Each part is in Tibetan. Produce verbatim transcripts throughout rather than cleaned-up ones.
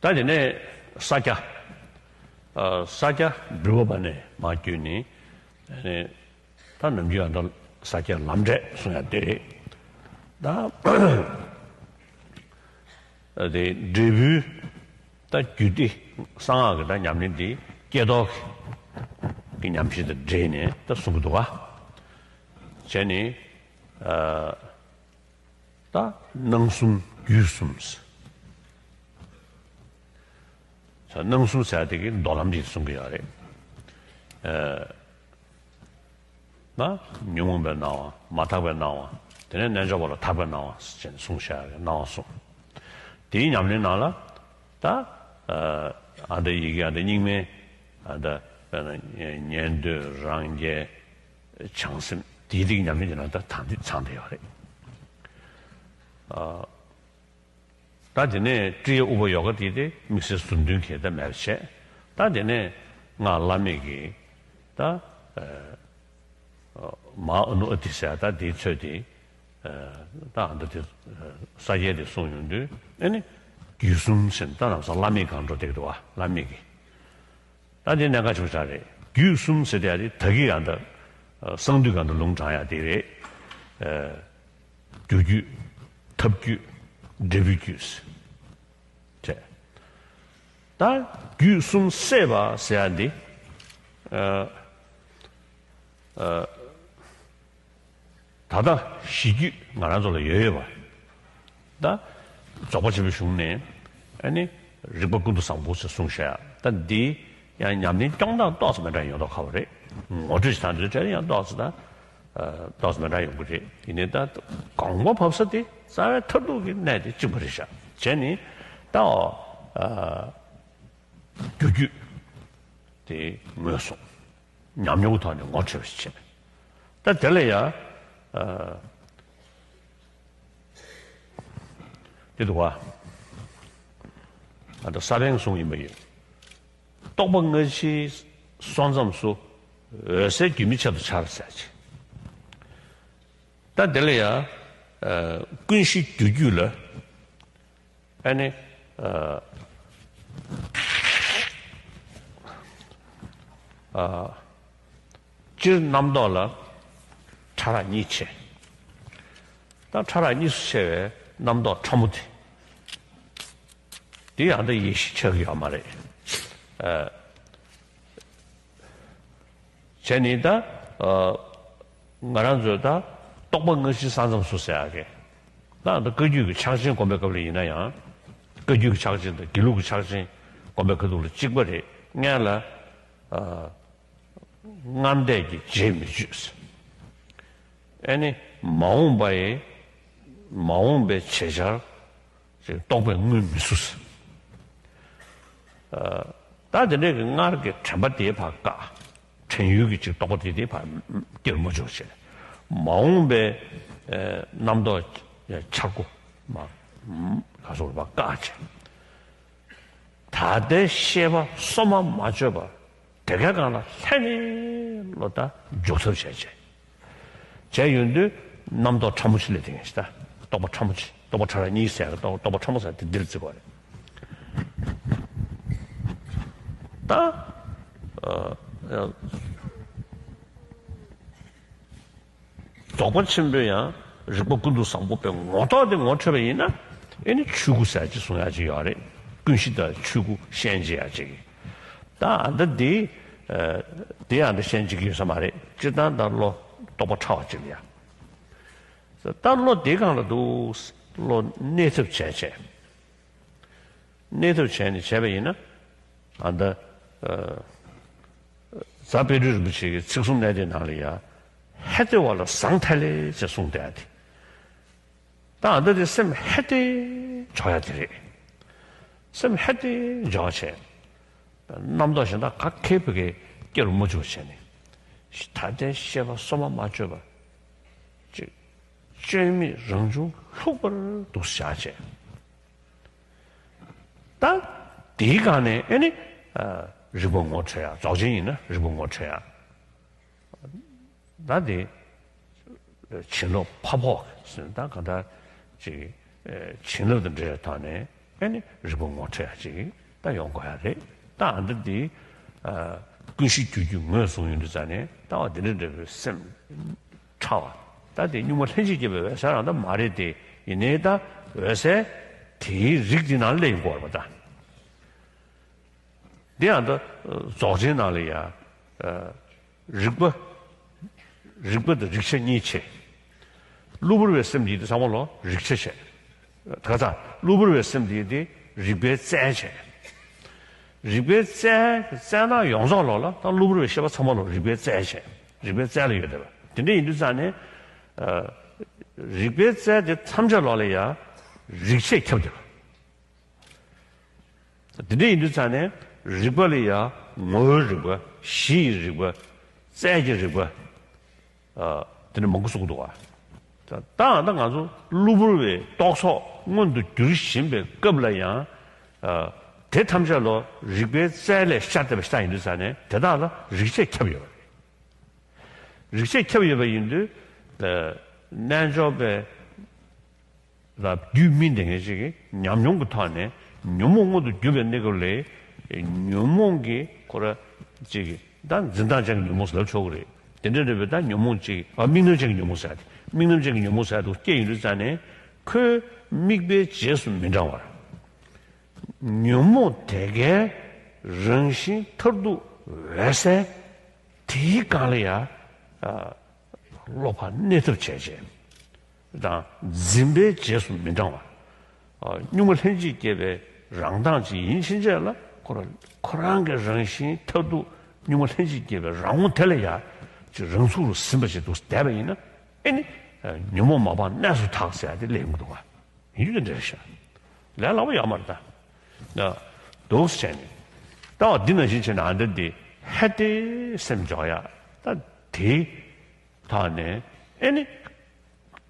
ད་དེ་ནས་ས་སྐྱ། ཨ། ས་སྐྱ་འབྲུག་པ་ནས་མར་བརྒྱུད་ནས། ཨ་ནི་ད་ནམ་རྒྱུན་ཡང་ད་ས་སྐྱ་ལམ་འབྲས་གསུང་ཡ་དེ་རེད། ད་དེ་འབྲས་བུའི་ད་རྒྱུད་སྡེ་གསང་སྔགས་ཀྱི་ད་ཉམས་ལེན་འདི་ཀྱེ་རྡོར་གྱི་ཉམས་བཞེས་དང་འབྲེལ་ནས་ད་གསུང་གི་འདུག་ག་བྱས་ནས། ཨ། ད་སྣང་གསུམ་རྒྱུད་གསུམ། ས་སྣང་གསུམ་ཟེར་ཡ་དེ་གི་མདོ་ལམ་རེད་གསུང་གི་ཡོད་རེད། ཨ། ན་ཉོན་མོངས་པའི་སྣང་བ། མ་དག་པའི་སྣང་བ། དེ་ནས་རྣལ་འབྱོར་པ་ལ་ཐར་པའི་སྣང་བ་ཟེར་ནས་གསུངས་བཞག་ཡོད་རེད། སྣང་བ་གསུམ། དེའི་ཉམས་ལེན་ནང་ལ་ད། ཨ། ཨ་ད་ཡི་གེ་ཨ་ད་རྙིང་མའི་ཨ་ད་དཔེར་ན་ཉན་ཐོས་རང་རྒྱལ་བྱང་སེམས་དེའི་རིགས་ཉམས་ལེན་གྱི་ནང་ད་ད་འདི་ཚང་བསྡད་ཡོད་རེད། ཨ། ད་དེ་ནས་ཀྲི་ཡ་ཨུ་པ་ཡོ་ག་དེ་དེ་དམིགས་བསལ་ཟུར་འདོན་གྱི་ད་མེད་པ་བྱས། ད་དེ་ནས་སྔགས་བླ་མེད་ཀྱི་ད། ཨ། མ་ཨ་ནུ་ཨ་ཏི་ཟེར་ད་དེའི་ཚོད་དེ། ཨ། ད་ཨ་ད་དེ་ས་སྐྱའི་དེ་གསུངས་ཡོང་དུས་ཨ་ནི་རྒྱུད་གསུམ་ཟེར་ད་ལམ་སང་བླ་མེད་གང་འགྲོ་བསྡད་འདུག་བ། བླ་མེད་ཀྱི། ད་འདི་གནད་འགག་ཆེན་པོ་ཞིག་རེད། རྒྱུད་གསུམ་ཟེར་ཡ་དེ་ད་གི་ཡང་ད་གསང་འདུས་སྒང་དུ་ལུང་དྲངས་ཡ་དེ་རེད། ཨ། རྒྱུ་རྒྱུད། ཐབས་རྒྱུད། འབྲས་བུའི་རྒྱུད་ཟེར། ད་རྒྱུད་གསུམ་བསྲེས་པ་ཟེར་ཡ་འདི། ཨ། ཨ། ད་ལྟ་གཞི་རྒྱུད་ང་རང་ཚོ་ལ་ཡོད་ཡོད་པ། ད་རྫོགས་པ་ཆེན་པོའི་གཞུང་ནས་ཨ་ནི་རིག་པ་ཀུན་ཏུ་བཟང་པོ་ཟེར་གསུངས་བཞག་ད་འདི་ཡང་ཉམས་ལེན་སྐྱོང་སྟངས་ཏོག་ཙམ་མི་འདྲ་ཡོང་མདོག་ཁ་པོ་རེད། ངོ་སྤྲོད་ཞིག་དང་འདི་འདྲ་ཡང་ཏོག་ཙམ་ད། ཨ། ཏོག་ཙམ་མི་འདྲ་ཡོང་གི་རེད། ཡིན་ནའི་ད་དགོངས་པ་བབས་ས་དེ་རྩ་བའི་མཐར་ཐུག་གི་གནད་དེ་གཅིག་པ་རེད་བཞག་བྱས་ནས་ད། ཨ། རྒྱུ་རྒྱུད་དེ་ངོས་བཟུང་། ཉམས་མྱོང་གི་ཐོག་ནས་ངོ་འཕྲོད་པ་ཞིག་བྱས། ད་དེ་ལ་ཡང་། ཨ། དེ་འདུག་བ། ཨ་ད་ས་པཎ་གསུངས་ཡིན་པ་ཡིན། རྟོག་པ་སྔ་ཕྱིའི་སོ་མཚམས་སུ། འོད་གསལ་རྒྱུན་མི་འཆད་དུ་འཆར་ཟེར་ཅིག་ད་དེ་ལ་ཡང་། ཨ། ཀུན་གཞི་རྒྱུ་རྒྱུད་ལ། ཨ་ནི། ཨ། ཨ། སྤྱིར་རྣམ་རྟོག་ལ་ཕྲ་རགས་གཉིས་ཕྱེ། ད་ཕྲ་རགས་གཉིས་སུ་ཕྱེ་བའི་རྣམ་རྟོག་ཕྲ་མོ་དེ། དེ་ཡང་ད་ཡེ་ཤེས་ཆགས་ཀྱི་ཡོད་མ་རེད། ཨ། བྱས་ནས་ད། ཨ། ང་རང་ཚོས་ད་རྟོག་པ་སྔ་ཕྱིའི་ས་མཚམས་སུ་ཟེར་ཡག་གི། ད་ད་བཀའ་བརྒྱུད་ཀྱི་ཕྱག་ཆེན་སྒོམ་པའི་སྐབས་ལ་ཡིན་ན་ཡང་། བཀའ་བརྒྱུད་ཀྱི་ཕྱག་ཆེན་དང་དགེ་ལུགས་ཀྱི་ཕྱག་ཆེན་སྒོམ་པའི་ཁ་ཐུག་ལ་གཅིག་པ་རེད། སྔོན་ལ། ཨ། སྔར་འདས་ཀྱི་རྗེས་མི་གཅོད། ཨ་ནི་མ་འོངས་པ་ཡི། མ་འོངས་པའི་བྱེད་བྱར་ཅིག་རྟོག་པས་དངོས་མི་བཟོད། ཨ། ད་དེ་འདྲའི་གི་སྔར་གྱི་དྲན་པ་དེའི་བར་བཀག་དྲན་ཡུལ་གྱི་ཅིག་རྟོག་པ་དེ་དེའི་བར་སྐྱེ་རུ་མ་འཇུག་བྱས། མ་འོངས་པའི། ཨ། རྣམ་རྟོག་འཆར་སྒོ་མ། ག་སོགས་ལ་བཀག་བྱས། ད་ལྟའི་ཤེས་པ་སོ་མ་མ་བཅོས་པར་དེ་གའི་སྒང་ལ་ལྷན་ནེ་ལོ་ད་འཇོག་ཐབས་བྱས་བྱས། བྱས་ཡོང་དུས་རྣམ་རྟོག་ཕྲ་མོ་ཆེ་ལས་དེ་ངས་ཤི་ད་རྟོག་པ་ཕྲ་མོ་ཆེ། རྟོག་པ་ཕྲ་རགས་གཉིས་ཟེར་ཡ་རྟོག་རྟོག་པ་ཕྲ་མོ་ཟེར་དེ་འདིར་བརྩི་དགོས་རེད། ད། ཨ། རྫོགས་པ་ཆེན་པོའི་ཡང་རིག་པ་ཀུན་ཏུ་བཟང་པོ་པའི་ངོ་ཐོག་དེ་ངོ་འཕྲོད་པ་ཡིན་ན། ཨེ་ནི་ཆོས་སྐུ་ཟེར་ཅིག་གསུང་ཡ་ཅིག་ཡོད་རེད། ཀུན་གཞི་དང་ཆོས་སྐུ་ཤན་འབྱེད་ཡ་ཅིག་ད་ཨ་ད་འདི། ཨ། འདི་ཨ་ད་ཤན་འབྱེད་ཀྱི་ཡོད་ས་མ་རེད། སྤྱིར་བཏང་ད་བློ་རྟོག་པ་ཕྲ་བ་ཅིག་ལ་ཡ། ད་བློ་འདི་གང་ལ་འདུག་བློ་གནས་ཐབས་བྱས་བྱས། གནས་ཐབས་བྱས་ནས་བྱས་པ་ཡིན་ན། ཨ་ད། ཨ། རྫ་དཔལ་སྤྲུལ་རིན་པོ་ཆེ་གི་ཚིག་གསུམ་གནད་བརྡེགས་ནང་ལ་ཡ། ཧེ་ཏེ་བ་ལ་ཟང་ཐལ་ལེ་ཅེས་གསུངས་བསྡད་དེ། ད་ཨ་ད་དེ་སེམས་ཧེ་ཏེ་འཇོག་ཡ་དེ་རེད། སེམས་ཧེ་ཏེ་འཇོག་བྱས། རྣམ་རྟོག་གཞན་དག་ག་གེ་བོད་ཀྱི་སྐྱེ་རུ་མ་འཇུག་བྱས་ནས། ད་ལྟའི་ཤེས་པ་སོ་མ་མ་བཅོས་པ། ཅིག་བཅོས་མིན་རང་བྱུང་ལྷུག་པར་འདུག་བཞག་བྱས། ད་དེའི་སྒང་ནས་ཨེ་ནི། ཨ། རིག་པ་ངོ་འཕྲོད་ཡ། རྫོགས་ཆེན་ཡིན་ན་རིག་པ་ངོ་འཕྲོད་ཡ། ད་དེ་བྱིན་རླབས་ཕ་ཕོག་ཟེར་ན་ད་གང་ལྟར་ཅིག་ཨེ། བྱིན་རླབས་དང་འབྲེལ་བའི་ཐོག་ནས་ ཨེ་ནི་རིག་པ་ངོ་འཕྲོད་ཡ་ཅིག་ད་ཡོང་དགོས་ཡ་རེད། ད་ཨ་འདི་འདི་ཨ་ཀུན་གཞི་རྒྱུ་རྒྱུད་ངོས་བཟུང་ཡོང་དུས་ཙ་ནས་ལྟ་བ་འདི་འདྲ་འདྲ་བའི་སེམས་ཕྲ་བ། ད་དེ་གཉུག་མ་ལྷན་ཅིག་སྐྱེས་པའི་འོད་གསལ་རང་ད་མ་རེད་དེ། ཡིན་ནའི་ད་འོད་གསལ་དེའི་རིགས་འདི་ནང་སླེབས་ཡོང་དགོས་རེད་པ་ད། འདི་ཡང་ད་རྫོགས་ཆེན་ནང་ལ་ཡ། ཨ་རིག་པ། རིག་པ་དང་རིག་བྱ་གཉིས་བྱས། གློ་བུར་བའི་སེམས་འདི་ཚང་མ་ལོ་རིག་བྱ་བྱས། ད་ཚ་གློ་བུར་བའི་སེམས་འདི་དེ་རིག་པའི་རྩལ་བྱས། རིག་པའི་རྩལ་རྩལ་སྣང་ཡོངས་རྫོགས་ལོག་ལ་ད་གློ་བུར་བའི་ཤེས་པ་ཚང་མ་ལོ་རིག་པའི་རྩལ་བྱས། རིག་པའི་རྩལ་ལ་ཡོད་བསྡད་པ་དེ་འདྲ་ཡིན་དུས་ཙང་ནས། ཨ་རིག་པའི་རྩལ་དེ་ཐམས་ཅད་ལོག་ལ་ཡ་རིག་བྱས་ཁྱབ་བསྡད་པ། དེ་འདྲ་ཡིན་དུས་ཙང་ནས་རིག་པ་ལ་ཡ་ངོ་བོའི་རིག་པ། གཞི་ཡི་རིག་པ། རྩལ་གྱི་རིག་པ། ཨ་དེ་འདྲ་མང་པོ་གསུངས་འདུག་བ། ད་ད་ང་ཚོ་གློ་བུར་བའི་རྟོག་ཚོགས་མངོན་དུ་འགྱུར་བཞིན་པའི་སྐབས་ལ་ཡང་། ཨ་དེ་ཐམས་ཅད་ལོ་རིག་པའི་རྩལ་ལས་ཤར་བསྡད་པ་ཞིག་ཡིན་དུས་ཙང་ནས་དེ་དག་ལ་རིག་བྱས་ཁྱབ་ཡོད་པ་རེད། རིག་བྱས་ཁྱབ་ཡོད་པ་ཡིན་དུས། ཨ་རྣལ་འབྱོར་པའི་ལ་རྒྱུད་སྨིན་བསྡད་མཁན་ཞིག་གིས་ཉམས་མྱོང་གི་ཐོག་ནས་ཉོན་མོངས་མངོན་དུ་གྱུར་པའི་གནས་སྐབས་ལ། ཉོན་མོངས་ཀྱི་ཁོ་ར་ཅིག་གི་ད་འཛིན་སྟངས་ཅན་གྱི་ཉོན་མོངས་ཟེར་ལབ་ཆོག་གི་རེད། དེ་འདྲ་འདྲ་བའི་ད་ཉོན་མོངས་ཅིག་ཨ་དམིགས་རྣམ་ཅན་གྱི་ཉོན་མོངས་ཟེར་ཡ་དེ། དམིགས་རྣམ་ཅན་གྱི་ཉོན་མོངས་ཟེར་ཡ་དེ་སྐྱེ་ཡོང་དུས་ཙང་ནས་ཁོའི་དམིགས་པའི་རྗེས་སུ་མི་འབྲང་བར། ཉོན་མོངས་དེ་གའི་རང་བཞིན་མཐར་ཐུག་འོད་གསལ་དེའི་སྒང་ལ་ཡ། ཨ་བློ་ཕར་གནས་ཐབས་བྱས་བྱས་དང་འཛིན་པའི་རྗེས་སུ་མི་འབྲང་བ། ཨ་གཉུག་མ་ལྷན་ཅིག་སྐྱེས་པའི་རང་མདངས་ཅིག་ཡིན་ཕྱིན་ཆད་ལ་ཁོ་རང་ཁོ་རང་གི་རང་བཞིན་མཐར་ཐུག་གཉུག་མ་ལྷན་ཅིག་སྐྱེས་པའི་རང་ངོ་དེ་ལ་ཡ་ཅིག་རང་ཚུགས་རུ་ཟིན་པ་ཞིག་འདུག་བསྡད་པ་ཡིན་ན། ཨེ་ནི་ཉོན་མོངས་མ་སྤངས་གནས་སུ་དག་ཟེར་ཡ་དེ་སླེབས་ཡོང་གི་འདུག་བ། ཡིན་རྒྱུ་དེ་འདྲ་རེད་ཤག་ལས་སླ་པོ་ཡོད་མ་རེད་ད། ད་འདུག་སེ་བྱས་ནས། ལྟ་བ་འདི་ནང་བཞིན་བྱས་ན་ཨ་འདི་འདི་ཧད་དེ་སེམས་འཇོག་ཡ། ད་དེའི་ཐོག་ནས་ཨེ་ནི་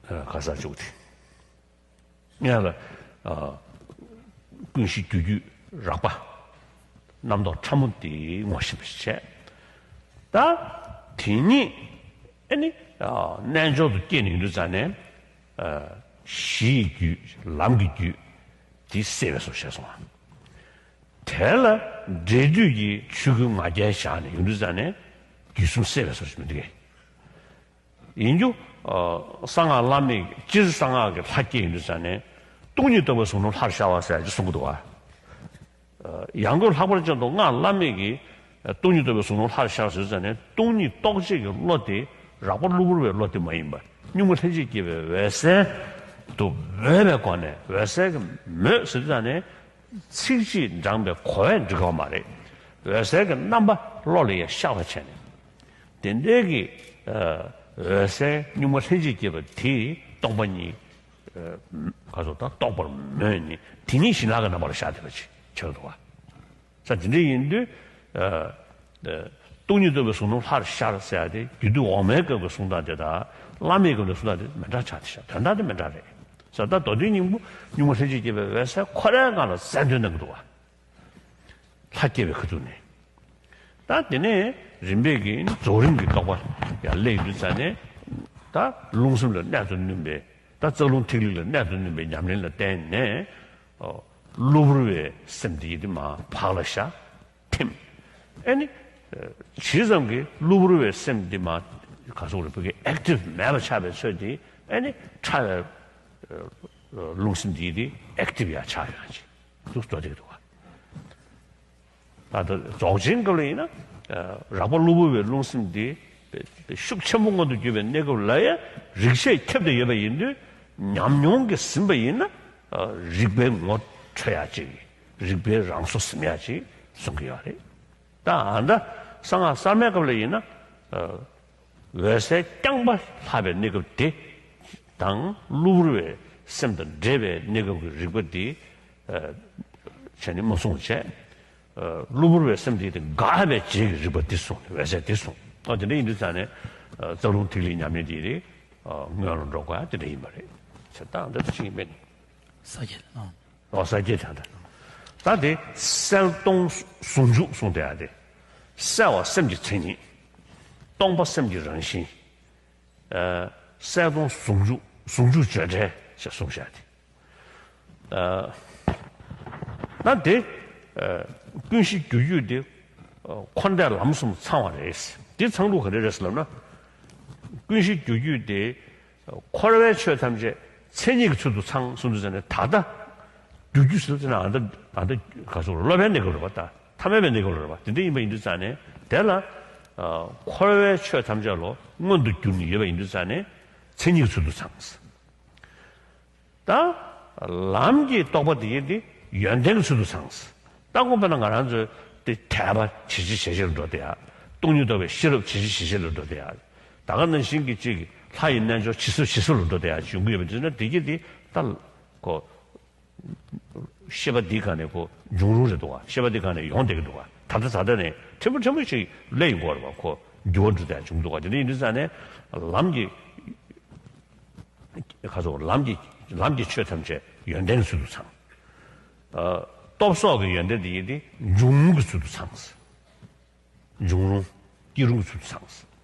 ཨ་ག་ས་བཅུག་དེ་ངས་ལ་ཨ་ཀུན་གཞི་རྒྱུ་རྒྱུད་རགས་པ་རྣམ་རྟོག་ཕྲ་མོ་དེ་ངོ་ཤེས་པ་ཞིག་བྱས། ད་དེ་ཉིད་ཨེ་ནི་ཨ་རྣལ་འབྱོར་དུ་སྐྱེས་ནས་ཡོང་དུས་ཙང་ནས། ཨ་གཞི་ཡི་རྒྱུད། ལམ་གྱི་རྒྱུད་དེ་སད་པའི་བཟོ་བྱས་སོང་བ། དེ་ལ་འབྲས་དུས་ཀྱི་ཆོས་སྐུའི་ང་རྒྱལ་བཞག་ནས་ཡོང་དུས་ཙང་ནས་རྒྱུད་གསུམ་སད་པའི་བཟོ་ཞིག་མི་འདུག་གས། ཡིན་རྒྱུ་ཨ་གསང་སྔགས་བླ་མེད་སྤྱིར་གསང་སྔགས་ཀྱི་ལྷ་སྐྱེས་ཡོང་དུས་ཙང་ནས་སྟོང་ཉིད་རྟོགས་པའི་གཟུགས་སྣང་ལྷར་ཤར་བ་ཟེར་ཡ་ཅིག་གསུང་གི་འདུག་བ། ཡང་སྒོས་ལྷག་པར་ཅན་དུ་སྔགས་བླ་མེད་ཀྱི་སྟོང་ཉིད་རྟོགས་པའི་གཟུགས་སྣང་ལྷར་ཤར་ཟེར་ཙང་ནས་སྟོང་ཉིད་རྟོགས་བྱེད་ཀྱི་བློ་དེ་རགས་པ་གློ་བུར་བའི་བློ་དེ་མ་ཡིན་པ་གཉུག་མ་ལྷན་ཅིག་སྐྱེས་པའི་འོད་གསལ་དུ་མོས་པའི་སྒོ་ནས། འོད་གསལ་གྱི་མོས་ཟེར་ཙང་ནས་ཚིག་གཅིག་བགྲངས་པའི་གོ་བས་འགྲིག་གི་མ་རེད། འོད་གསལ་གྱི་རྣམ་པ་བློ་ལ་ཡང་ཤར་བ་བྱས་ནས། དེ་འདྲའི་གི་ཨ་འོད་གསལ་གཉུག་མ་ལྷན་ཅིག་སྐྱེས་པ་དེ་རྟོགས་པ་ཉིད། ཨ་ག་ཚོད་ད་རྟོགས་པར་མོས་ནས་དེ་ཉིད་གཞི་ལམ་གྱི་རྣམ་པར་ཤར་བསྡད་པ་ཅིག་ཆགས་འདུག་བ། ས་དེ་འདྲ་ཡིན་དུས། ཨ་ཨ་སྟོང་ཉིད་རྟོགས་པའི་གཟུགས་སྣང་ལྷར་ཤར་ཟེར་ཡ་དེ་རྒྱུད་སྡེ་འོག་མའི་སྐབས་ཀྱི་གསུང་སྟངས་དེ་དང་བླ་མེད་སྐབས་ཀྱི་གསུང་སྟངས་དེ་མི་འདྲ་ཆགས་བསྡད་ཤག་དོན་དག་དེ་མི་འདྲ་རེད། ས་ད་མདོ་དོན་སྙིང་པོ་གཉུག་མ་ལྷན་ཅིག་སྐྱེས་པའི་འོད་གསལ་ཁོ་རའི་སྒང་ལ་གསལ་འདོན་གནང་གི་འདུག་བ། ལྷ་སྐྱེས་པའི་ཁ་ཐུག་ནས། ད་དེ་ནས་རིམ་པས་ཀྱི་རྫོགས་རིམ་གྱི་རྟོགས་པ་ཡར་སླེབས་ཡོང་དུས་ཙང་ནས། ད་རླུང་སེམས་ལ་གནད་དུ་བསྣུན་པའི། ད་རྩ་རླུང་ཐིག་ལེ་ལ་གནད་དུ་བསྣུན་པའི་ཉམས་ལེན་ལ་བརྟེན་ནས། ཨོ། གློ་བུར་བའི་སེམས་དེ་ཡི་དེ་མར་བག་ལ་ཞ་ཐིམ། ཨེ་ནི། ཇི་ཙམ་གྱི་གློ་བུར་བའི་སེམས་དེ་མར་ག་སོགས་རེ་བོད་ཀྱི་ཨེག་ཊིབ་མེད་པ་ཆགས་པའི་ཚོད་དེ། ཨེ་ནི་ཕྲ་བའི་རླུང་སེམས་དེ་ཡི་དེ་ཨེག་ཊིབ་ཡར་ཆགས་ཡོང་ཅིག་འདུག་འགྲོ་བསྡད་འདུག་བ། ད་ལྟ་རྫོགས་ཆེན་སྐབས་ལ་ཡིན་ན། རགས་པ་གློ་བུར་བའི་རླུང་སེམས་འདི་ཤུགས་ཆེན་པོ་མངོན་དུ་གྱུར་པའི་གནས་སྐབས་ལ་ཡང་རིག་བྱས་ཁྱབ་བསྡད་ཡོད་པ་ཡིན་དུས། ཉམས་མྱོང་གིས་ཟིན་པ་ཡིན་ན། རིག་པའི་ངོ་འཕྲོད་ཡག་ཅིག་རིག་པའི་རང་བཟོ་ཟིན་ཡག་ཅིག་གསུང་གི་ཡོད་རེད། ད་ཨ་ད་གསང་སྔགས་གསར་མའི་སྐབས་ལ་ཡིན་ན། འོད་གསལ་རྐྱང་པ་ལྷག་པའི་གནས་སྐབས་དེ་དང་། གློ་བུར་བའི་སེམས་དང་འདྲེས་པའི་གནས་སྐབས་ཀྱི་རིག་པ་དེ་བྱས་ནས་མ་གསུངས་བྱས། གློ་བུར་བའི་སེམས་དེ་དེ་འགགས་པའི་རྗེས་ཀྱི་རིག་པ་དེ་གསུངས། འོད་གསལ་དེ་གསུངས། ཨ་དེ་འདྲ་ཡིན་དུས་ཙང་ནས་རྩ་རླུང་ཐིག་ལེའི་ཉམས་ལེན་དེ་རེད། སྔོན་ལ་འགྲོ་དགོས་ཡ་དེ་འདྲ་ཡིན་པ་རེད། བྱས་ཙང་འདི་ལྟ་ཅི་ཡིན་མིན། ས་བརྒྱད་ཨང་། ཨོ་ས་བརྒྱད་དང་། ད་དེ་གསལ་སྟོང་ཟུང་འཇུག་གསུངས་བསྡད་ཡ་དེ། གསལ་བ་སེམས་ཀྱི་མཚན་ཉིད། སྟོང་པ་སེམས་ཀྱི་རང་བཞིན། ཨ་གསལ་སྟོང་ཟུང་འཇུག་ཟུང་འཇུག་བརྗོད་བྲལ་ཞེས་གསུངས་བཞག་སྟེ། ཨ་ ད་དེ་ཀུན་གཞི་རྒྱུ་རྒྱུད་དེ་འཁོར་འདས་ལམ་གསུམ་ཚང་བ་རེད། དེ་ཚང་ལུགས་ག་རེ་རེད་ཟེར་ལབ་ན། ཀུན་གཞི་རྒྱུ་རྒྱུད་དེ་འཁོར་བའི་ཆོས་ཐམས་ཅད་མཚན་ཉིད་ཀྱི་ཚུལ་དུ་ཚང་གསུངས་དུས་ཙང་ནས། ད་ལྟ་རྒྱུ་རྒྱུད་ཟེར་ཙང་ནས་ཨ་ད་ཨ་ད་ག་ཚོད་སློབ་པའི་གནས་སྐབས་རེད་པ། ད་ཐ་མལ་པའི་གནས་སྐབས་རེད་པ། དེ་འདྲ་ཡིན་པ་ཡིན་དུས་ཙང་ནས་དེ་ལ་འཁོར་བའི་ཆོས་ཐམས་ཅད་ལོ་མངོན་དུ་གྱུར་ནས་ཡོད་པ་ཡིན་དུས་ཙང་ནས་མཚན་ཉིད་ཀྱི་ཚུལ་དུ་ཚང་། ད་ལམ་གྱི་རྟོགས་པ་དེ་ཡིན་ཏེ་ཡོན་ཏན་གྱི་ཚུལ་དུ་ཚང་། ད་དགོངས་པ་ན་ང་རང་ཚོའི་དེ་དད་པ་ཇེ་ཆེ་ཇེ་ཆེ་ལ་འགྲོ་བསྡད་ཡ། སྟོང་ཉིད་རྟོགས་པའི་ཤེས་རབ་ཇེ་ཆེ་ཇེ་ཆེ་ལ་འགྲོ་བསྡད་ཡ། ད་ག་ནང་བཞིན་གྱི་གཅིག་ལྷ་ཡི་རྣལ་འབྱོར་ཇེ་སུ་ཇེ་སུ་ལ་འགྲོ་བསྡད་ཡ་བྱུང་གི་ཡོད་པ་དེ་ན། དེ་གྱིས་དེ་ད་ཁོ་ཤེས་པ་འདི་ག་ནས་ཁོ་འབྱུང་རུང་རེད་འདུག་ག་ཤེས་པ་འདི་ག་ནས་ཡོང་བསྡད་ཀྱི་འདུག་ག་ད་ལྟ་ད་ལྟ་ནས་ཕྲན་བུ་ཕྲན་བུ་ཞིག་སླེབས་ཡོང་གི་ཡོད་རེད་པ། ཁོ་འགྱུར་བ་འགྲོ་བསྡད་ཡ་བྱུང་འདུག་ག་དེ་འདྲ་ཡིན་དུས་ཙང་ནས་ལམ་གྱི་ཁ་སོགས་ལམ་གྱི་ལམ་གྱི་ཆོས་ཐམས་ཅད་ཡོན་ཏན་ཚུལ་དུ་ཚང་། ཨ། སྟོབས་སོགས་ཀྱི་ཡོན་ཏན་དེ་ཡིན་ཏེ་འབྱུང་རུང་གི་ཚུལ་དུ་ཚང་། འབྱུང་རུང་། སྐྱེ་རུང་གི་ཚུལ་དུ་ཚང་